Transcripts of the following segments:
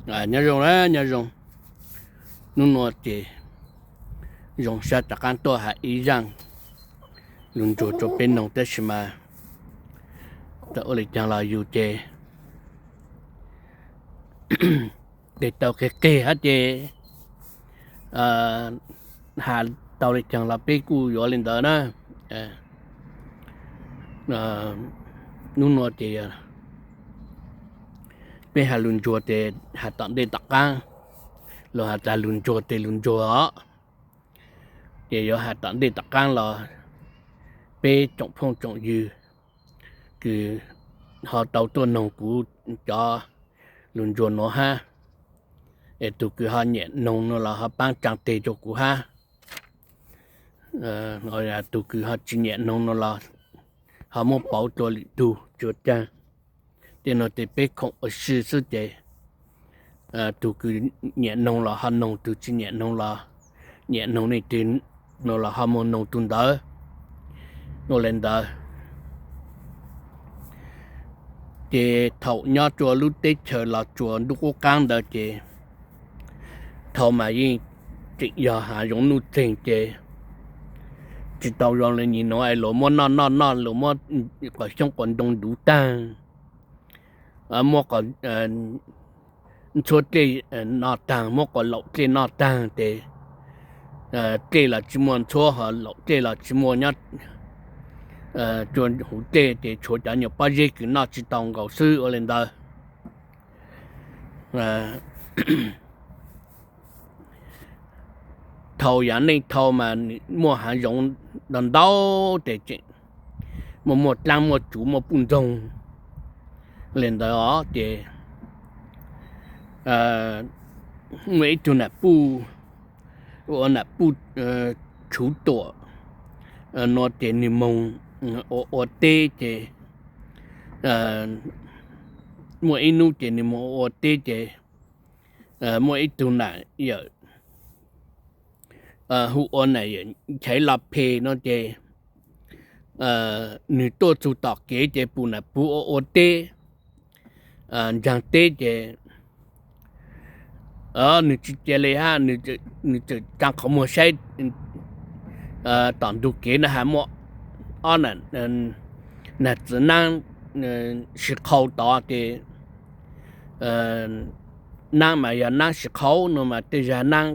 Nyob zoo na, nyob zoo. Hnub nuav ces zoo sab rov qaab tuaj has ib zaaj lug ntsuag rua peb noog, tab sis mas txawm ua le caag los yus ces tes tau qig qig hab ces has tau le caag los peb kuj yuav le ntawd na. Hnub nuav ces peb has lug ntsuag tes has tom ntej tom qaab, los has tas lug ntsuag tes lug ntsuag os, ces yuav has tom ntej tom qaab los peb tsoom phooj tsoom ywg kws ho tau tuaj noog kuv cov lug ntsuag nuav hab, es tug kws ho nyam noog nuav los ho paab tsaa teg rua kuv hab, tug kws ho tsi nyam noog nuav los ho muab pauv dlua lwm tug tsuav caag. Tej nuav tes peb khoom ua si xwb ces tug kws nyam noog los ho noog, tug tsi nyam noog los, nyam noog leej twg nuav los ho moog noog tug ntawd. Ua le ntawd ces thaum nyob rua lub teb chaws Los Tsuas ntuj qub qaab ntawd ces thaum mas yeej tseem yog hav zoov nuj txeeg ces tsi tau zoo le nyim nuav es luas muab noj noj noj, luas muab quas xyoob quas ntoo duv taag, muab ntxhuab dlej noj taag, muab quas laum dlej noj taag ces dlej los tsi muaj ntxhuab, ho laum dlej los tsi muaj nyob rua huv dlej ces tshuav cov nyuas pob zeb kws noj tsi tau nkaus xwb. Ua le ntawd thaum yav neej thaum mas muaj hav zoov ntau ntau tes tseem muaj muaj dlaab muaj tsuv muaj puj ntxoog le ntawd os ces muaj ib tug nam puj, ua nam puj tshuv tuam nuav ces nwg moog ua ua teb ces muaj ib nub ces nwg moog ua ua teb ces muaj ib tug nam yawm hu ua nam yawm Nchaiv Los Phes no ces nwg tuaj txug tom kev ces pum nam puv ua ua teb ntsaag teb ces nwg tsi ca le hab nwg txawm tsaa qhov muag saib tom ntug kev na has muaj ob nam txwv naab sib qhau tod ces naab mas yog naab sib qhau no mas tej zag naab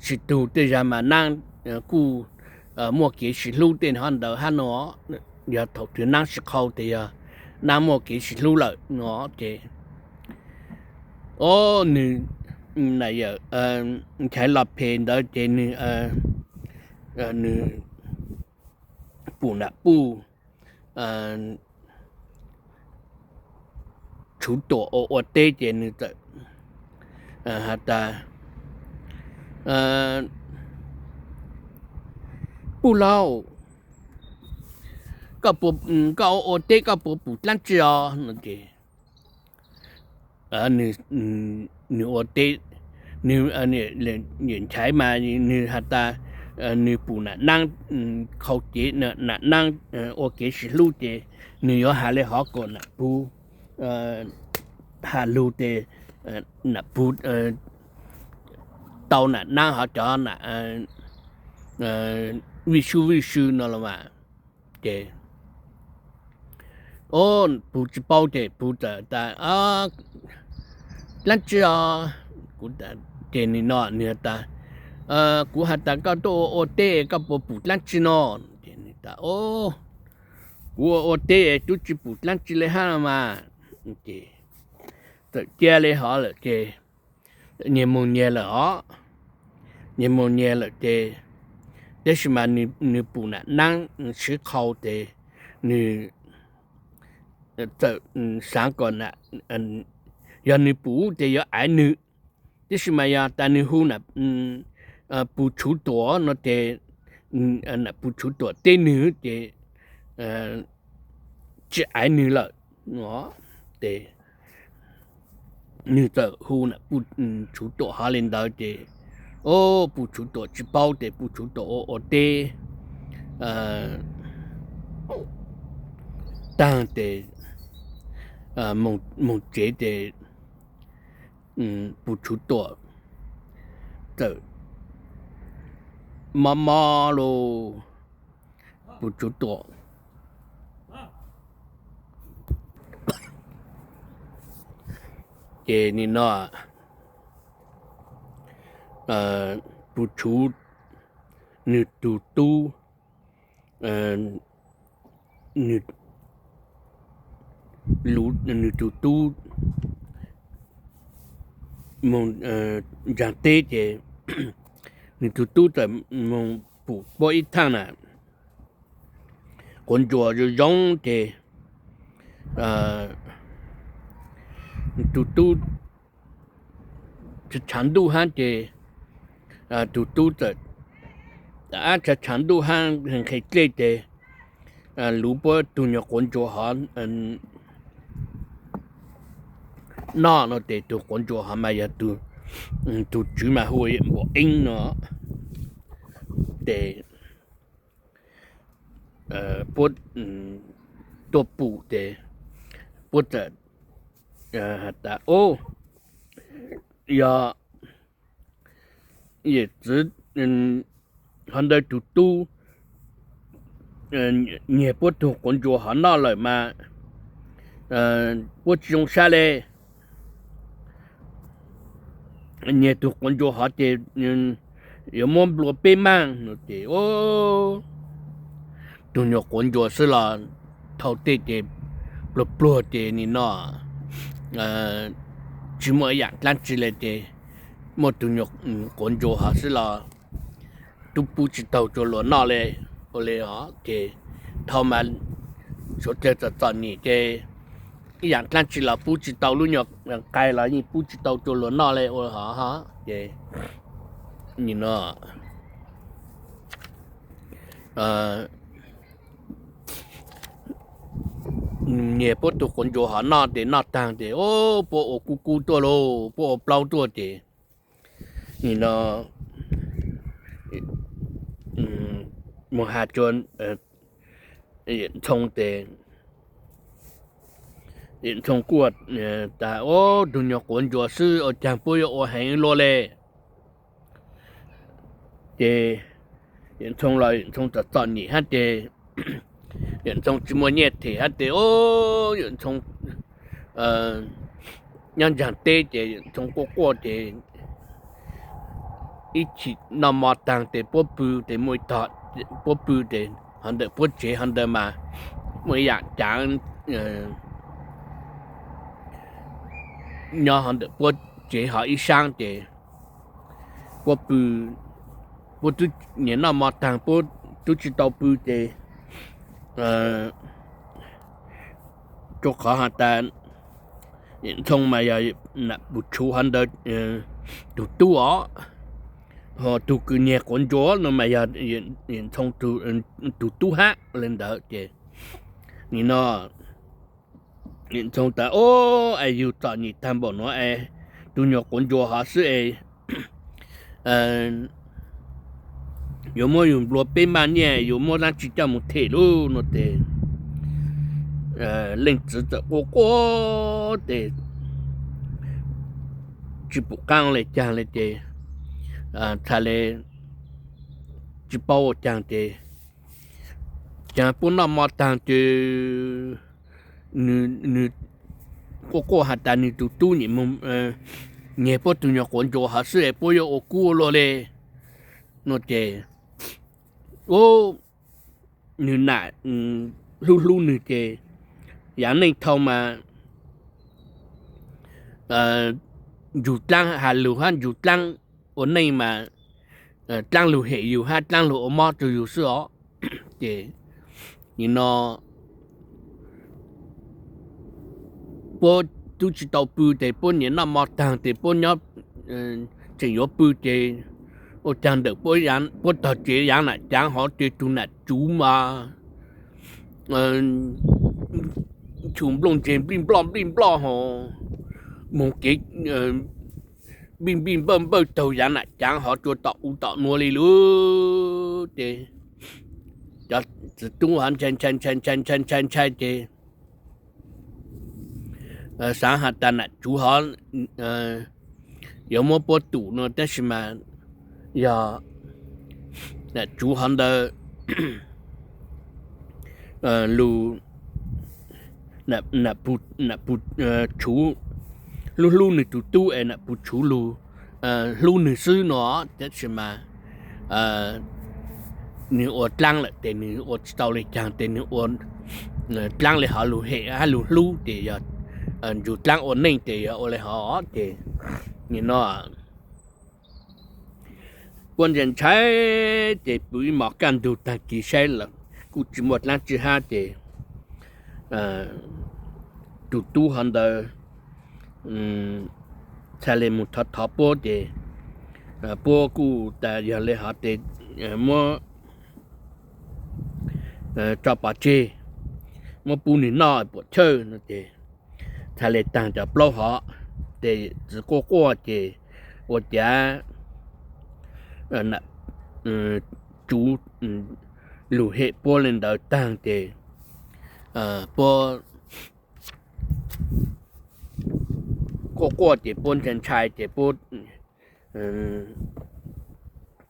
sib tug, tej zag mas naab kuj muaj kev sib hlub tej hov ntawd hab no. Yog thaum twg naab sib qhau tes yog naab muaj kev sib hlub lawm no ces o nwg nam yawm Nchaiv Los Phes ntawd ces nwg pum nam puj tshuv tuam ua ua teb ces nwg txawm has tas, Puj laug, koj ua ua teb koj puas pum dlaab tsi os? No ces nwg ua teb, nwg Nchaiv mas nwg has tas nwg pum nam naab qhau kev, nam naab ua kev sib hlub ces nwg yuav has le hov kom nam puv has lug tes nam puv tau nam naab hov cov nam vij sub vij sw no los mas ces o puv tsi paub ces puv txawm tas, Dlaab tsi os? Ces nwg no nwg has tas, Kuv has tas koj tuaj ua ua teb koj puas pum dlaab tsi no? Ces nwg tas, Kuv ua ua teb tub tsi pum dlaab tsi le hab no mas. Ces txawm cia le hov lawm ces nyias moog nyias lawm os, nyias moog nyias lawm ces tab sis mas nwg pum nam naab sib qhau tes nwg txawm xaav kom yog nwg pum ces yuav aiv nwg, tab sis mas yog tas nwg hu nam puv tshuv tuam no ces nam puv tshuv tuam teb nwg ces tsi aiv nwg lawm. Ces nwg txawm hu nam puv tshuv tuam hov le ntawd ces o puv tshuv tuam tsi paub ces puv tshuv tuam ua ua teb taag ces moog tsev ces Pus Tshuv Tuam txawm mob mob lauj, Pus Tshuv Tuam. Ces nim no Pus Tshuv nws tus tub, nws tus tub mus ntsaag teb ces nws tus tub txawm mus pum puab ib thaaj na, quav ntsuas zoo zoo ces tus tub tshav ntuj hab ces tus tub txawm ab tshav tshav ntuj hab nqhis dlej ces luv puab tug nyuag quav ntsuas hov noj no ces tug quav ntsuas hov mas yog tug tswv mas hu ua Npua Eeb no ces puab tuaj pum ces puab txawm has tas, Yog yawm txwv hov ntawd tus tub nyiag puab tug quav ntsuas hov noj lawm mas puab tsi zoo sab le. Nyiag tug quav ntsuas hov ces yuav muab nplua peb maaj no ces tug nyuag quav ntsuas xwb los thau tej ces pluag pluag ces nim no tsi muaj ib yaam dlaab tsi le ces muaj tug nyuag quav ntsuas hov xwb los tub pub tsi tau cua luas noj le. Ua le os ces thau mas suav dlawg txom txom nyem ces ib yaam dlaab tsi los pub tsi tau, lub nyuag qai los yeej pub tsi tau cua luas noj le ua hov ces nim no nyiag puab tug quav ntsuas hov noj ces noj taag ces puab ua kub kub tuaj lauj, puab ua plaub tuaj ces nim no mus has rua Yawm Ntxhoo ces Yawm Ntxhoo kuj tas, Tug nyuag quav ntsuas xwb ua caag puab yuav ua heev luaj le? Ces Yawm Ntxhoo los Yawm Ntxhoo txom txom nyem hab ces Yawm Ntxhoo tsi muaj nyiaj them hab ces Yawm Ntxhoo nyob ntsaag teb ces Yawm Ntxhoo quaj quaj ces ib chim noj mov taag ces puab pw ces muaj ib tog puab pw ces hov ntawm puab tsev hov ntawd mas muaj ib yaam caav nyob hov ntawm puab tsev hov ib saab ces puab pw, puab tub nyiam noj mov taag puab tub tsi tau pw ces rua qhov has tas Yawm Ntxhoo mas yog Nam Pus Tshuv hov ntawd tug tub os, ho tug kws nyiag quav ntsuas no mas yog Yawm Ntxhoo tug tub hab le ntawd ces nim no Yawm Ntxhoo tas, Ob, es yug txom nyem taag npaum nuav es tug nyuag quav ntsuas hov xwb es yuav muab yug nplua peb maaj nyiaj, yuav muab dlaab tsi coj mus them lub no ces leej txiv txawm quaj quaj ces tsi pum qaab le caag le ces txhad le tsi paub ua caag ces caag puab noj mov taag ces nws quaj quaj has tas nws tug tub nyiam moog nyiag puab tug nyuag quav ntsuas hov xwb es puab yuav ua kub ua luag le no ces nws nam hlub hlub nws ces yaav neej thau mas ntsug dlaab has lug hab ntsug dlaab ua neej mas dlaab lug hem yug hab dlaab lug ua mob rua yug xwb os. Ces nim no puab tub tsi tau pw ces puab nyiam noj mov taag ces puab nyob tseem yuav pw ces ua caag ntawm puab tog tsev yaav nam caav hov ces tug nam tsuv mas nchu nplooj ntseg nplij nploj nplij nploj ho moog kev npij npij npawj npawj taug yaav nam caav hov rua tom u tom nuav li lawm ces cov txiv tub hov ntshai ntshai ntshai ntshai ntshai ntshai ntshai ces xaav has tas nam tsuv hov yuav muab puab tum no tab sis mas yog nam tsuv hov ntawd lug, nam pug tshuv hlub hlub nwg tug tub es nam pug tshuv lug hlub nwg xwb no, tab sis mas nwg ua dlaab lawm tes nwg ua tsis tau le caag tes nwg ua dlaab le hov lug hem hab lug hlub tes yog ntsug dlaab ua neej tes yog ua le hov ces nim no puab ntshai ntshai ces pw ib mos kaj ntug taag kis saib lawm kuj tsis muaj dlaab tsi hab ces tug tub hov ntawd txhaj le moog thov thov puab ces puab kuj tas yog le hov tes muab tso pov tseg, muab pub nwg noj puam chawj no ces txhaj le taag cov plaub hov tes txiv quaj quaj ces ua cas tsuv lug hem puab le ntawd taag ces puab quaj quaj ces puab ntshai ntshai ces puab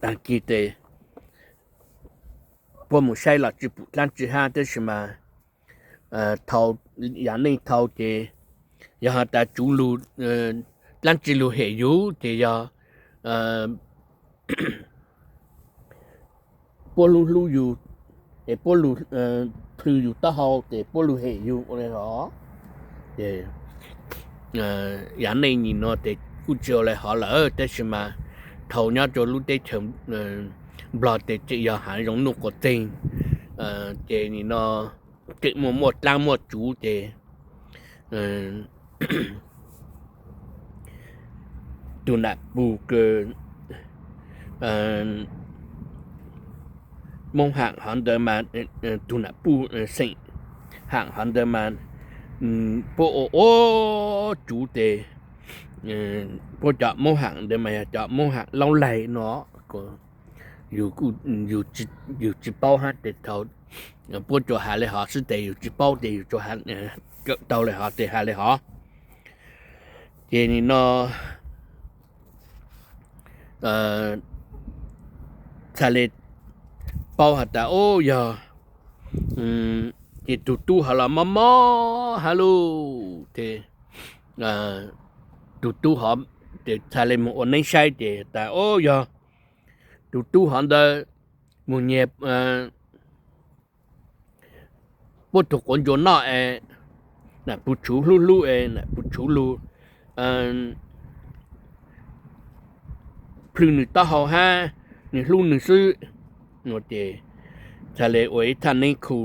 taag kis tes puab moog saib los tsi pum dlaab tsi hab tab sis mas thaus yav neej thaus ces yog has tas tsuv lug dlaab tsi lug hem yug ces yog puab hlub hlub yug es puab lug plhws yug taub hau ces puab lug hem yug ua le hov ces yav neej nim no tes kuj tsi ua le hov lawm tab sis mas thaus nyob rua lub teb chaws Nplog tes tseem yog hav zoov nuj quas txeeg ces nim no tseem muaj muaj dlaab muaj tsuv ces tug nam pug kws Moob Haam hov ntawd mas, tug nam pug xeem Haam hov ntawd mas puab ua ua tsuv tes puab cov Moob Haam ntawd mas yog cov Moob Haam Laub Laig no, yug tsi paub hab tes thaus puab tsuas has le hov xwb tes yug tsi paub tes yug tsuas kawm tau le hov tes has le hov ces nim no txhaj le paub has tas ub yog ces tug tub hov los mob mob hab lug ces tug tub hov ces txhaj le moog ua neeb saib ces tas ub yog tug tub hov ntawd moog nyiag puab tug quav ntsuas noj es nam pug tshuv hlub hlub es nam pug tshuv lug plhws nwg taub hau hab nwg hlub nwg xwb no ces txhaj le ua ib thaj neeb khu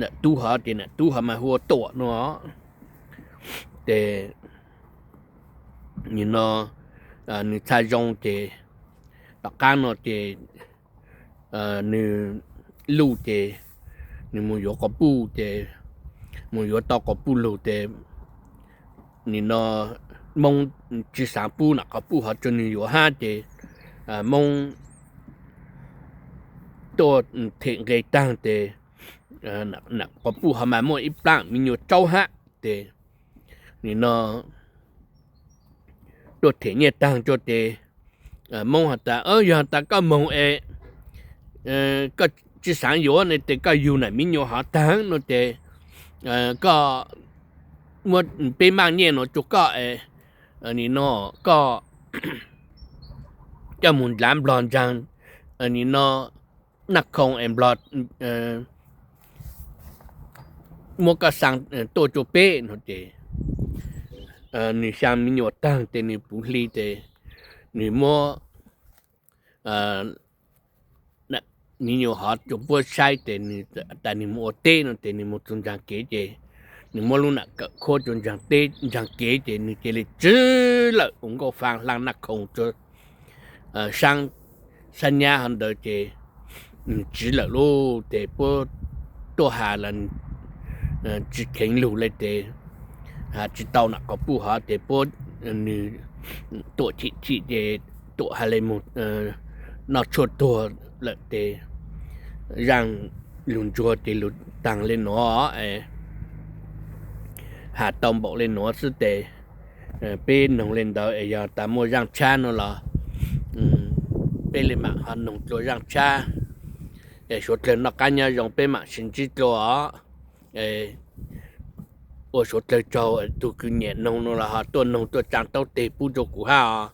nam tub hov ces nam tub hov mas hu ua Tuam no ces nim no nwg txhaj zoo ces tom qaab no ces nwg luj ces nwg moog yuav quas puj ces moog yuav tau quas puj lug ces nim no Moob tsi xaav pub nam quas puj hov rua nwg yuav hab ces Moob tuaj them nqe taag ces nam quas puj hov mas muaj ib plaab me nyuam tsaub hab ces nim no tuaj them nyiaj taag rua ces Moob has tas yog tas koj moog es koj tsi xaav yuav ne tes koj yug nam me nyuam hov taag no ces koj muab peb maaj nyiaj no rua koj es nim no koj coj moog nrhav Nplog ntsaag nim no Naj Khoom es Nplog muab koj xaa tuaj rua peb no ces nwg xaa me nyuam taag ces nwg puv hli ces nwg muab me nyuam hov rua puab saib ces nwg tas nwg moog ua teb no ces nwg moog txug ntsaag kev ces nwg muab lub nam kawm khuab rua ntsaag kev ces nwg cia li tsiv lawm ua nkauj faa hlaa Naj Khoom rua saab, saab nyab hov ntawd ces nwg tsiv lawm lauj ces puab tuaj has los tsi kheev lug le ces has tsi tau nam quas puj hov ces puab nwg Tuam chim chim ces Tuam has le moog noj tshuaj tuag lawm ces zaaj lug ntsuag ces lug taag le nuav, has tau npaum le nuav xwb tes Peb noog li ntawd es yog tas muaj zaaj tshab no los peb li mam ho noog dlua zaaj tshab. Es suav dlawg noj qaab nyob zoo, peb mam sib ntsib dlua os. Ua suav dlawg tsaug tug kws nyam noog no los ho tuaj noog tuaj tsaa taub teg pub rua kuv hab os.